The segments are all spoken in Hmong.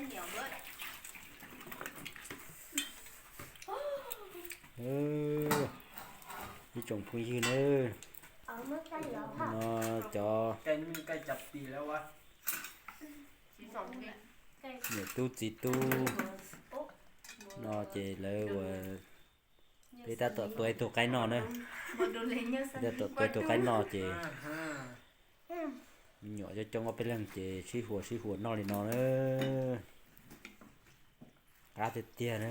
Ib tsoom phooj ywg na, no cov niam tub txiv tub no ces lawv ua, peb tab tom tua ib tug qaib noj na. Peb tab tom tua ib tug qaib noj ces me nyuam coob coob ob peb leeg ces sib huas sib huas noj li no na. Qab tiag tiag na.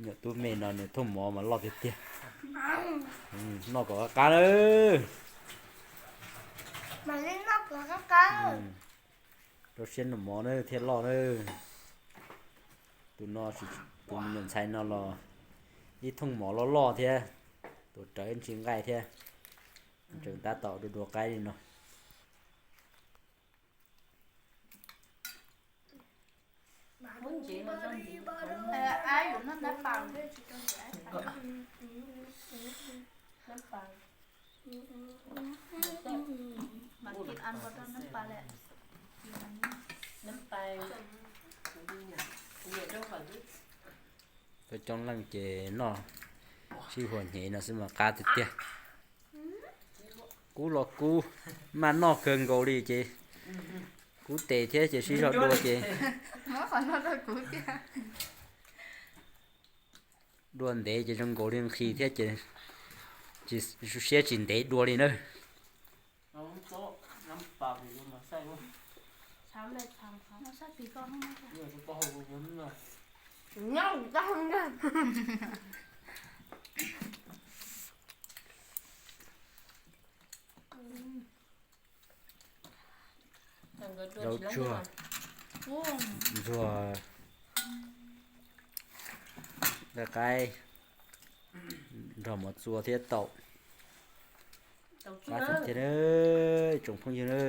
Nyuam tub me no nws thooj mov mas loj tiag tiag. Noj kom qab qab na. Rau siab noj mov na thiaj loj na. Tus no, tus me nyuam ntxhais no los ib thooj mov loj loj thiab, tus rawv ib ntsis nqaij thiab, tseem tab tom dua dua qaib li no. Coob coob leej ces noj sib huas hnyev no xwb mas qab tiag tiag. Kub los kub, maj noj kawg nkaus li ces kub tes thiab ces sib zog dua ces dua ntev ces zoo nkaus li nqhis thiab ces siab tsis ntev dua li na. Zaub tsuag, ntxuag, nqaij qaib, nrog mov txua thiab taum. Qab tiag tiag na, tsoom phooj ywg na.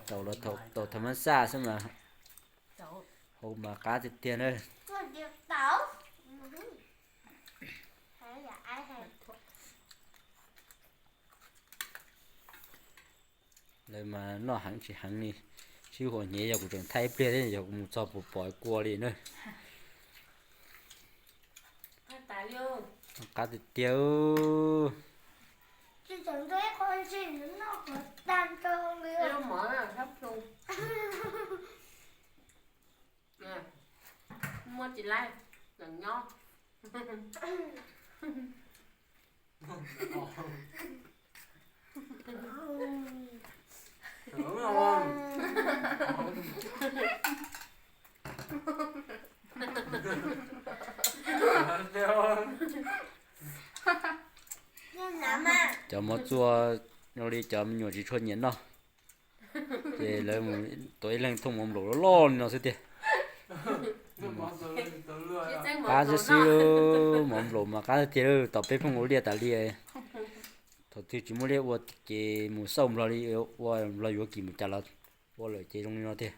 Taum los taum tham mas xaj xwb mas, hau mas qab tiag tiag na. Lawv mas noj heev tsis heev li, sib huas hnyev, yog kuv tseem thaij ib pliag thiab yog kuv mus txog puas pom kua li na. Qab tiag tiag. Muaj tsis laij, nyob. Cov mov txua zoo li cov me nyuam tsis tshua nyiam noj, ces lawv mus tua ib leeg thooj mov nplaum loj loj li no xwb tiag. Qab xwb xwb, mov nplaum mas qab tiag tiag, tom peb phooj ua liaj tas li. Thaum twg tsis muaj liaj ua ces mus xauj nplog li, ua nplog yuav kis mus cas los ua lawm ces zoo li no tiag.